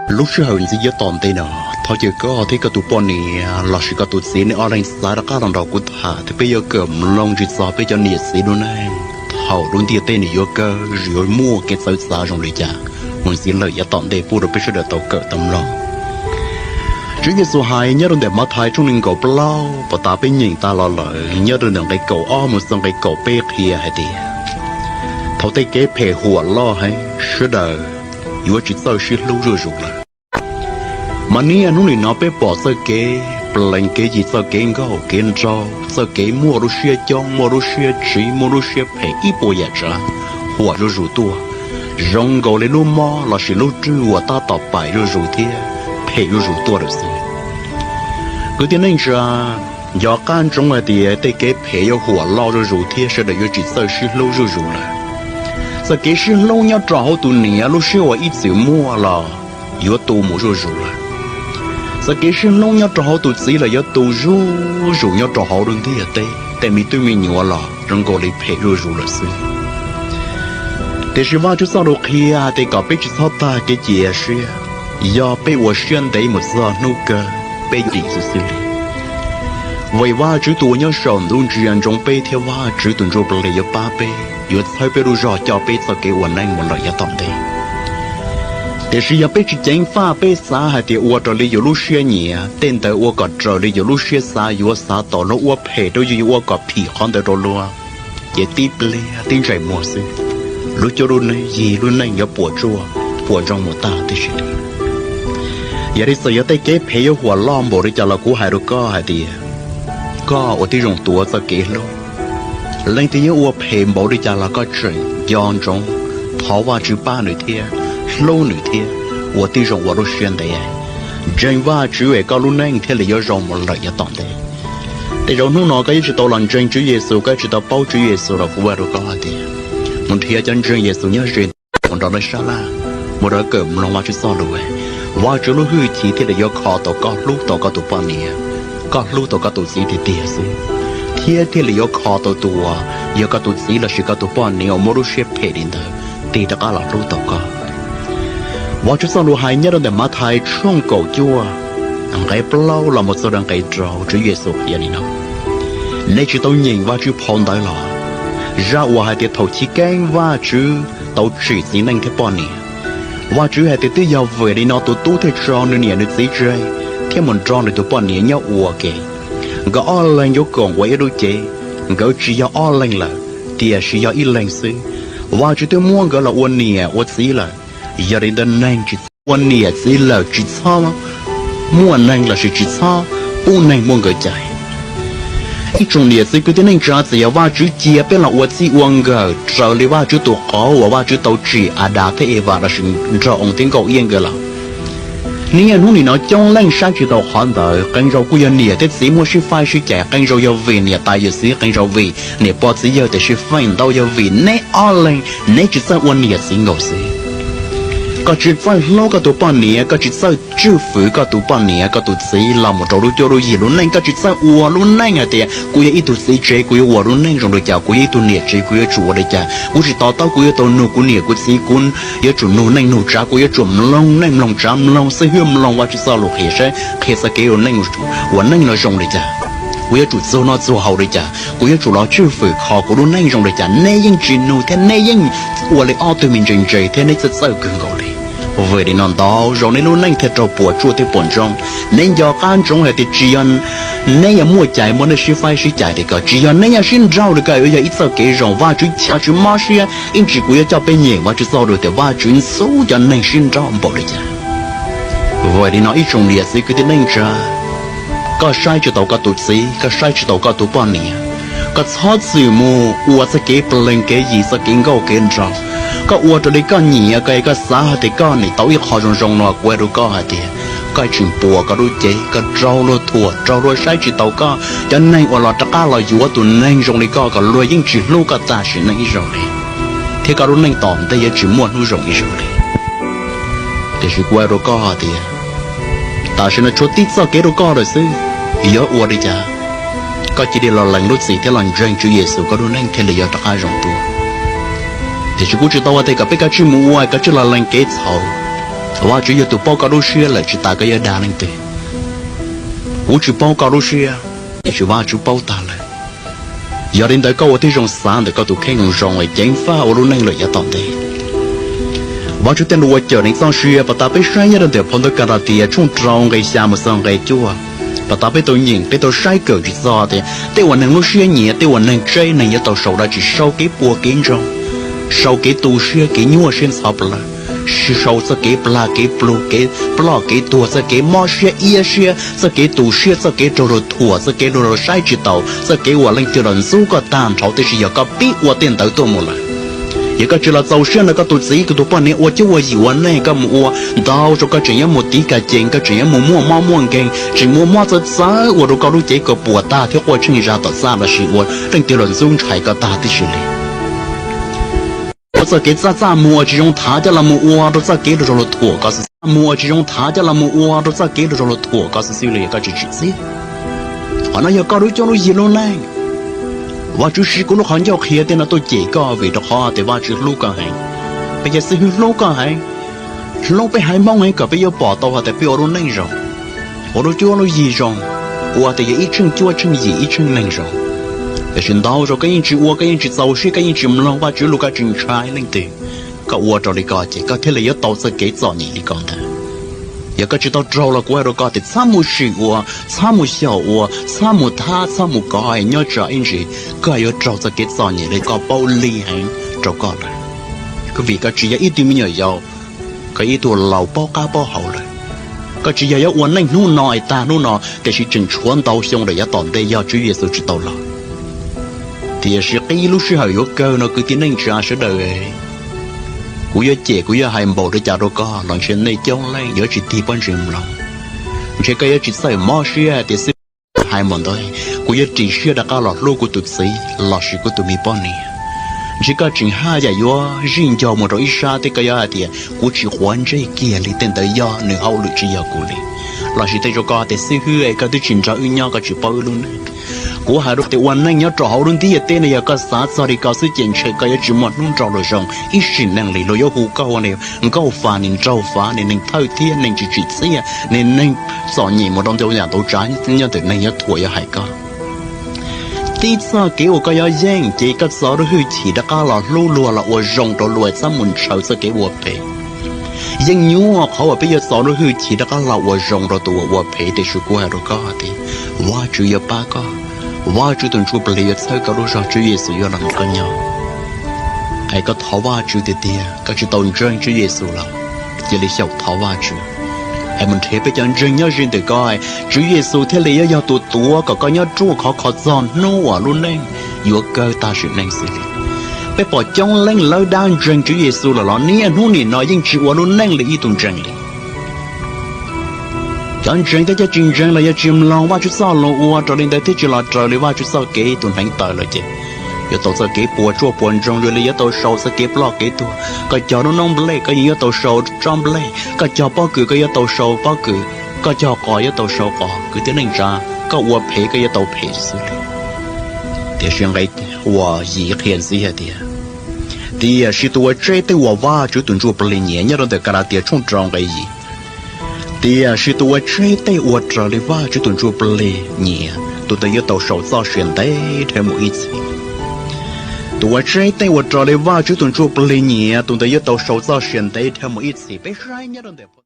Lub sij hawm ntxiv yav tom ntej no, thov caw koj thiab koj tus poj niam lossis koj tus txiv nej ob leeg xav rov qab los nrog kuv tham thiab peb yuav kawm mloog tsis txog peb cov niam txiv lub neej thaum lub ntiaj teb nws yuav kawg, yuav muaj kev txawv txav zoo li cas mus ntxiv lawm yav tom ntej pub rau peb sawv daws tau kawm tau mloog. Tswv Yexus hais nyob rau ntawm Mathais tshooj nees nkaum plaub, puas tas peb nyeem tas los lawm, nyob rau ntawm nqe kaum ob mus txog nqe kaum peb qhia hais tias, thaum tej kev phem huam loj heev, sawv daws yuav tsis txawj sib hlub zuj zus lawm. Mas niaj hnub nim no peb pom txoj kev plees kev yig, txoj kev nkauj kev nraug, txoj kev muaj lub siab coob, muaj lub siab tsiv, muaj lub siab phem ib puas yam tsav huam zuj zus tuaj, zoo nkaus li lub mob lossis lub rwj uas tab tom paim zuj zus thiab phem zuj zus tuaj lawm xwb. Kwv tij neej tsa, nco qab ntsoov hais tias tej kev phem yuav huam loj zuj zus thiab sawv daws yuav tsis txawj sib hlub zuj zus lawm. Txoj kev sib hlub nyob rau hauv tus niam lub siab uas ib txwm muaj los yuav tu mus zuj zus lawm. Txoj kev sib hlub nyob rau hauv tus txiv los yuav tu zuj zus nyob rau hauv lub ntiaj teb, tej me tub me nyuam los zoo nkaus li phem zuj zus lawm xwb. Tiam sis Vajtswv txoj lus qhia hais tias kom peb tsis txhob tag kev cia siab, yog peb ua siab ntev mus txog hnub kawg peb yuav dim xwb xwb li. Vim Vajtswv tus uas nyob saum ntuj ntsia ntsoov peb thiab Vajtswv tus ntsuj plig yuav pab peb, yuav txhawb peb lub zog coj peb txoj kev ua neej mus lawm yav tom ntej. Tiam sis yog peb tsis ceev faj, peb xav hais tias ua raws li yus lub siab nyiam, tej ntawd ua kom raws li yus lub siab xav, yuav xav tau luag ua phem rau yus, yuav ua kom phim qhov ntawd rau luag, ces tib pliag tib ntsais muag xwb, lub cuab lub neej, yig lub neej yuav puas tsuaj puas ntsoog mus tag tib si li. Yog li txawm yog tej kev phem yuav huam loj npaum li cas los kuv hais rau koj hais tias, koj ua tib zoo tuav txoj kev hlub. Leej twg yuav ua phem npaum li cas los koj tseem nco ntsoov thov Vajtswv pab nws thiab hlub nws thiab ua tib zoo ua lub siab ntev, ntseeg Vajtswv es koj lub neej thiaj li yuav zoo mus lawm yav tom ntej. Tej zaum hnub no koj yuav tsis tau los ntseeg Tswv Yexus, koj yuav tsis tau paub Tswv Yexus los kuv hais rau koj hais tias, mus nrhiav cov ntseeg Yexus nyob ze ntawd, mus nrog lawv sab laj, mus nrog kawm mloog Vajtswv txoj lus, Vajtswv lub hwj chim thiaj li yuav kho tau koj hlub tau koj tus poj niam, koj hlub tau koj tus txiv tiag tiag xwb, thiab thiaj li yuav kho tau tus uas yog koj tus txiv lossis koj tus poj niam uas muaj lub siab phem li ntawd tig rov qab los hlub tau koj. Vajtswv txoj lus hais nyob rau ntawm Mathais tshooj kaum cuaj, nqe plaub los mus txog rau nqe rau, Tswv Yexus qhia li no: Nej tsis tau nyeem Vajtswv phau ntawv los? Zaj uas hais tias thaum chiv keeb Vajtswv tau tsim txiv neej thiab poj niam, Vajtswv hais tias twb yog vim li no tus tub thiaj tso nws niam nws txiv tseg thiab mus nrog nws tus poj niam nyob ua ke. Nkawd ob leeg yuav koom ua ib lub cev. Nkawd tsis yog ob leeg lawm, tiam sis yog ib leeg xwb. Vajtswv twb muab nkawd los ua niam ua txiv lawm. Yog li ntawd neeg tsis txhob ua niam txiv lawm, tsis txhob muaj neeg lossis tsis txhob pub neeg muaj nkawd cai. Ib tsoom niam txiv kwv tij neej tsa, txawm yog Vajtswv cia peb los ua txij ua nkawm raws li Vajtswv tus qauv uas Vajtswv tau tsim Adas thiab Evas lossis nraug oo thiab nkauj iab nkawd los, niaj hnub nim no coob leej saib tsis taus qhov ntawd. Qee zaus kuj yog niam thiab txiv muaj sib faib sib cais, qee zaus yog vim niam tais yawm txiv, qee zaus vim niam pog txiv yawg tiam sis feem ntau yog vim neb ob leeg neb tsis txawj ua niam txiv nkaus xwb. Koj tsis txawj hlub koj tus poj niam, koj tsis txawj tswj fwm koj tus poj niam koj tus txiv los mus rau lub cuab lub yig lub neej, koj tsis txawj ua lub neej hais tias kuv yog ib tug txiv tsev kuv yuav ua lub neej zoo li cas, kuv yog ib tug niam tsev kuv yuav tsum ua li cas, kuv tsis to taub kuv yuav tau nug kuv niam kuv txiv, kuv yuav tsum nug neej nug tsav, kuv yuav tsum mloog neej mloog tsav, mloog xib hwb, mloog Vajtswv txoj lus qhia saib qhia txoj kev ua neej los zoo li cas, kuv yuav tsum txuag noj txuag haus li cas, kuv yuav tsum los tswj fwm kho kuv lub neej zoo li cas. Neb yeej tsis nug thiab neb yeej ua li ob tug me ntse ntse thiab neb txawj txawj kawg nkaus li. Vim li no ntau zaus neb lub neej thiaj raug puas tsuaj thiab puas ntsoog. Neb nco qab ntsoov hais tias tsis yog neb yog muaj cai muaj nej sib faib sib cais li ko, tsis yog neb yog sib nrauj li ko yuav yog ib txoj kev zoo. Vajtswv cia Vajtswv mob siab ib ntsis kuv yuav coj peb nyeem Vajtswv txoj lus tias Vajtswv ntxub cov neeg sib nrauj npaum li cas. Vim li no ib tsoom niam txiv kwv tij neej tsa, koj saib tsis taus koj tus txiv, koj saib tsis taus koj tus poj niam, koj txhob txwm mus ua txoj kev plees kev yig, txoj kev nkauj kev nraug. Koj ua raws li koj nyiam, koj es koj xav hais tias koj nim tau ib qho zoo zoo no, kuv hais rau koj hais tias koj tseem puas koj lub cev, koj raug luag thuam, raug luag saib tsis taus koj. Cov neeg uas los rov qab los yuav tus neeg zoo li koj kom luag yeej tsis hlub koj tag sim neej ib zaug li, thiab koj lub neej tom ntej yuav tsis muaj hnub zoo ib zaug li. Tiam sis kuv hais rau koj hais tias tam sim no tshuav tib txoj kev rau koj lawm xwb, yuav ua li cas? Koj cia li los lees lub txim thiab los ntseeg Tswv Yexus, koj lub neej thiaj li yuav rov qab zoo dua. Tiam sis kuv tsis tau hais tias kom peb kav tsij mus ua, kav tsij los lees kev txhaum. Vajtswv yog tus paub koj lub siab lawm, tsis tas koj yuav dag leej twg. Kuv tsis paub koj lub siab, tiam sis Vajtswv paub tag lawm. Yog li ntawd koj ua tib zoo xav ntawm koj tus kheej zoo zoo es ceev faj ua lub neej lawm yav tom ntej. Vajtswv tej lus uas cawm neeg txoj sia, pas tas peb saib nyob rau ntawm phau ntawv Kalatias tshooj rau nqe xya mus txog nqe cuaj, pas tas peb tau nyeem, peb tau saib kawm tsis txog tias tej uas neeg lub siab nyiam, tej uas neeg tseb, neeg yuav tau sau dab tsi, sau kev puas kev ntsoog, sau kev tu siab kev nyuaj siab ntxhov plawv, sau txoj kev plag kev plug, kev ploj kev tuag, txoj kev mob siab iab siab, txoj kev tu siab, txoj kev raug luag thuam, txoj kev luag saib tsis taus, txoj kev uas leej twg los ntxub koj tag nrho. Tiam sis yog koj pib ua tej ntawd tuaj mus lawm, yog koj tsis los txaus siab ntawm koj tus txiv koj tus poj niam ua cuab ua yim ua neej, koj mus ua ntau zaus koj tseem yuav mus tiv kas cees, koj tseem yuav mus muaj mob muaj nkeeg, tseem muaj mob txawv txawv ua rau koj lub cev koj puas tag thiab quaj tsheej zag tom txaj los sis ua leej twg los ntxub ntshai koj tag tib si li. Ua txoj kev txaj txaj muag uas tsis zoo thav coj los mus ua rau txoj kev luag raug luag thuam koj xwb, txaj muag uas tsis zoo thav coj los mus ua rau txoj kev luag raug luag thuam koj xwb xwb li, yog koj tsis tsim txiaj. Qhov no yog koj lub cuab lub yig lub neej. Vajtswv siv kuv lub qhov ncauj qhia tej no tuaj cem koj vim rau qhov tias Vajtswv hlub koj heev. Peb cov xib hwb hlub koj heev, hlub peb haiv Hmoob heev kom peb yuav pom tau hais tias peb ua lub neej zoo, ua lub cuab lub yig zoo, ua tias yog ib tsheej cuab tsheej yim ib tsheej neeg zoo. Tiam sis ntau zaus koj yeej tsis ua, koj yeej tsis txaus siab, koj yeej tsis mloog Vajtswv lus, koj tsis ntshai leej twg. Koj ua raws li ko ces koj thiaj li yuav tau txoj kev txom nyem li ko ntag. Yog koj tsis tau raug los kuv hais rau koj tias txhob mus sim ua, txhob mus xyaum ua, txhob mus thab, txhob mus kov, nyob tso ib ntsis koj yuav raug txoj kev txom nyem li koj paub lig heev rau koj lawm. Vim koj tsis yog ib tug me nyuam yaus, koj ib tug laus paub qab paub hau lawm. Koj tsis yog yuav ua neej hnub no es tag hnub no, tiam sis tseem tshuav ntau xyoo lawm yav tom ntej yog Tswv Yexus tsis tau los. Tiam sis qib lub sij hawm yuav kawg no kwv tij neej tsa sawv daws, kuv yuav cem kuv yuav hais npaum li cas rau koj los ntshe nej coob leej yuav tsis tig pob ntseg mloog. Ntshe koj yuav tsis txawj mob siab tias xib hwb hais npaum ntawd, kuv yuav ris siab rov qab los hlub kuv tus txiv los sis kuv tus me poj niam. Ntshe koj tseem haj yam yuav zij ncaug mus rau ib sab thiab koj yuav hais tias kuv tsis quav ntsej kiag li, tej ntawd yog nws hauj lwm tsis yog kuv li. Los sis tej zaum koj tias xib hwb es koj twb tsis nrog wb nyob koj tsis paub wb lub neej. Kuv hais rau tias ua neej nyob rau hauv lub ntiaj teb no yog koj xav txog li ko xwb ces ntshe koj yuav tsis muaj hnub nrog luag zoo ib sim neej li. Luag yuav hu koj ua niag nkauj Fav, niag nraug Fav, niag neeg thawj thiab neeg tsis tsim txiaj, niag neeg txom nyem mus rau ntau yam ntau tsav nyob ntawm neeg yuav thuam yuav hais koj. Tib txoj kev uas koj yuav yeej ces koj txo lub hwj chim rov qab los hlub luag los ua zoo rau luag, txhob mus ntshaw txoj kev ua phem. Yeej nyuaj qhov uas peb yuav txo lub hwj chim rov qab los ua zoo rau tus uas ua phem, tiam sis kuv hais rau koj tias Vajtswv yuav pab koj, Vajtswv tus Ntsuj Plig yuav txhawb koj lub zog, Tswv Yexus yuav los nrog koj nyob. Es koj thov Vajtswv tiag tiag, koj tsis tau ntseeg Tswv Yexus los cia li xyaum thov Vajtswv, es mus nrhiav peb cov ntseeg nyob ze ntawm koj, Tswv Yexus thiaj li yuav yog tus tuav kom koj nyob ruaj khov kho txog hnub uas lub neej yuav kawg tag sim neej xwb li. Peb pom coob leej lawv dab ntseeg Tswv Yexus lawm los niaj hnub nim no yeej tsis ua lub neej li ib tug ntseeg li. Cov ntseeg thiab cov tsis ntseeg los yog tsis mloog Vajtswv txoj lus ua raws li ntawd thiab tsis los raws li Vajtswv txoj kev tus hneev taw lawm ces yuav tau txoj kev puas tsuaj puas ntsoog, yuav li yuav tau sau txoj kev ploj kev tuag. Koj cog lub noob nplej koj yeej yuav tau sau tsob nplej, koj cog pob kws koj yuav tau sau pob kws, koj cog qos yuav tau sau qos. Kwv tij neej tsa, koj ua phem koj yuav tau phem xwb li. Tiam sis nqe uas yim qhia ntxiv hais tias, tiam sis tus uas tseb tej uas Vajtswv tus Ntsuj Plig nyiam, nyob rau ntawm Kalatias tshooj rau nqe yim. Tiam sis tus uas tseb tej uas raws li Vajtswv tus Ntsuj Plig nyiam, tus ntawd yuav tau sau txoj sia ntev dhawv mus ib txhis. Tus uas tseb tej uas raws li Vajtswv tus Ntsuj Plig nyiam, tus ntawd yuav tau sau txoj sia ntev dhawv mus ib txhis. Peb saib nyob rau ntawm